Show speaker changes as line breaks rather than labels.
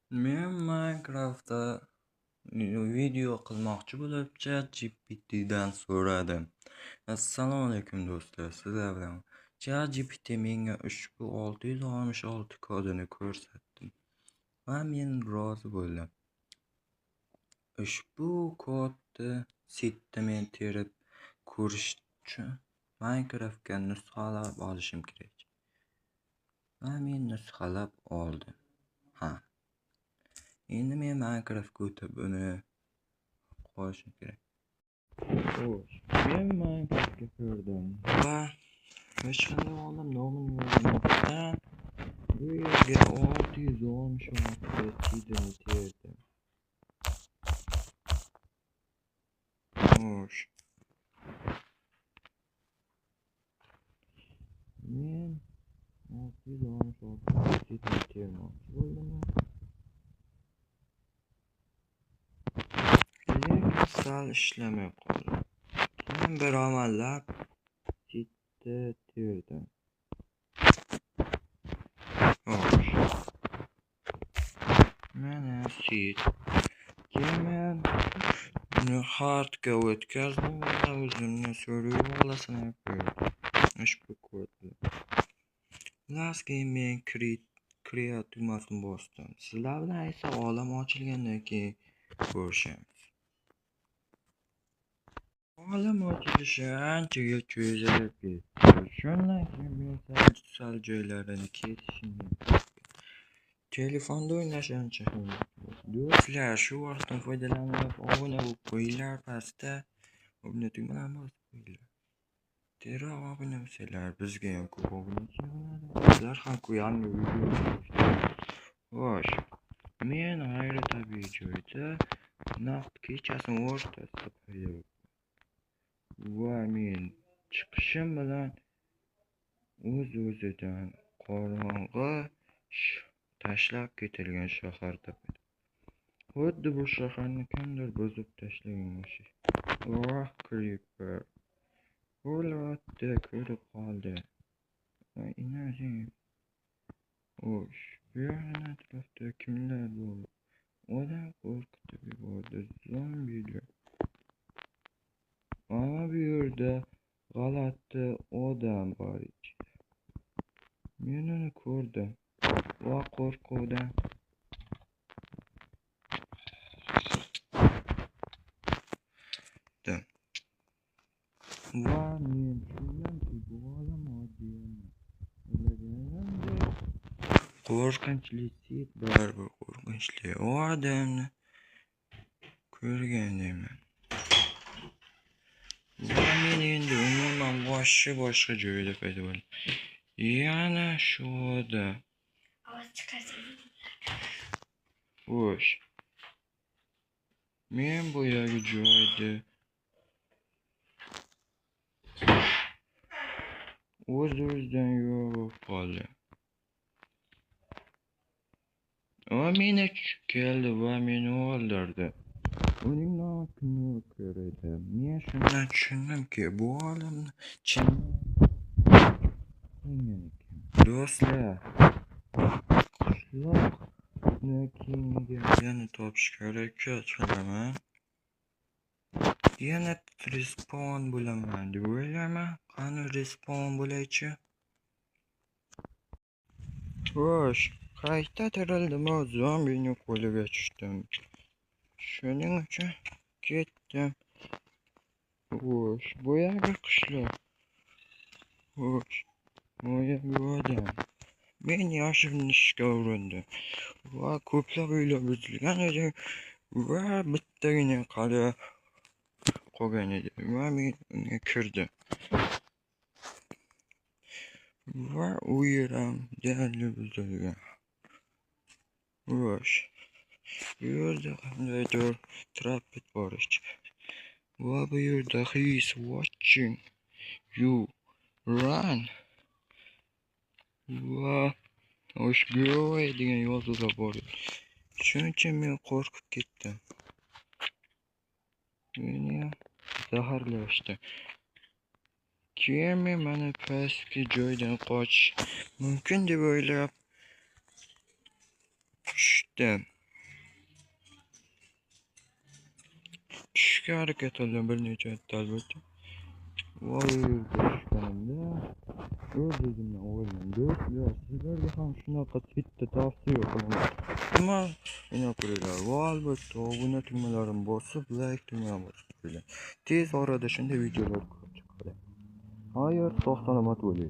Men Minecraft'da video qilmoqchi bo'lib ChatGPT'dan so'radim. Assalomu alaykum do'stlar, sizlar bilan ChatGPT menga ushbu 666 kodini ko'rsatdi va men rozi bo'ldim. Ushbu kodni setda men terib ko'rish uchun Minecraftga nusxalab olishim kerak. Va men nusxalab oldim. Ha. Endi men Minecraftga o'tib uni qo'yishim kerak. Xo'sh, men Minecraftga kirdim va hech qanday olim nomini yozmasdan bu yerga 666 seedini terdim. Xo'sh. Men 666 seedini termoqchi bo'ldim. Sal ishlamay qoldi. Keyin bir amallab seedni terdim. Xo'sh. Mana seed. Keyin men uni hardga o'tkazdim va o'zimni survival'asini qo'ydim. Ushbu kod bilan. Xullas, keyin men create tugmasini bosdim. Sizlar bilan esa olam ochilgandan keyin ko'rishamiz. Olam ochilishi anchaga cho'zilib ketdi. Shundan keyin men sal joylarini kesishim. Telefonda o'ynash ancha qiyin. Do'stlar, shu vaqtdan foydalanib obuna bo'lib qo'yinglar, pastda obuna tugmasini bosib qo'yinglar. Tezroq obuna bo'lsanglar, bizga ham ko'p obunachi yig'iladi. Sizlar ham yangi video. Xo'sh, men g'ayritabiiy joyda naq kechasi o'rtasida paydo bo'ldim. Va men chiqishim bilan o'z-o'zidan qorong'i tashlab ketilgan shaharda paydo. Xuddi bu shaharni kimdir buzib tashlaganga o'xshaydi. Voh, creeper. O'lyapti, ko'rib qoldi. Voy, inasing. Xo'sh, bu yerni atrofda kimlar bor? Odam qo'rqitib yubordi, zombilar. Ama bu yerda g'alati odam bor ichida. Men uni ko'rdim va qo'rquvdan va men tushundimki, bu olam oddiy emas. O'ylaganimdek qo'rqinchli seed baribir qo'rqinchli. U odamni ko'rgandayman. Va men endi umuman boshqa joyda paydo bo'ldim. Yana shu odam.
Ovoz chiqarsin.
Xo'sh. Men boyagi joyda o'z-o'zidan yo'q qoldi. U meni keldi va meni o'ldirdi. Uning nomi Knocker edi. Men shundan tushundimki, bu olamni chindan ekan. Do'stlar, qishloqni keyingi yana topishga harakat qilaman. Yana respawn bo'laman deb o'ylayman. Qani respawn bo'laychi? Xo'sh, qayta tirildim va zombining qo'liga tushdim. Shuning uchun ketdim. Xo'sh, boyagi qishloq. Xo'sh, boyagi odam. Men yashirinishga urindim va ko'plab uylar buzilgan edi va bittagina qal'a qolgan edi va men unga kirdim. Va u yer ham deyarli buzilgan. Xo'sh, bu yerda qandaydir trapet bor ichida. Va bu yerda he is watching you run. Va o'sha go away degan yozuvlar bor edi. Shuning uchun men qo'rqib ketdim. Meni ham zaharlashdi. Keyin men mana pastki joydan qochish mumkin deb o'ylab tushdim. tushishga harakat qildim bir necha marta albatta. Va u yerga tushganimda o'z-o'zimdan o'ldim. Do'stlar, sizlarga ham shunaqa bitta tavsiya qilaman. Nima o'ynab ko'ringlar va albatta obuna tugmalarini bosib, layk tugmalarini bosib qo'yinglar. Tez orada shunday videolar ko'rib chiqadi. Xayr, sog' salomat bo'ling.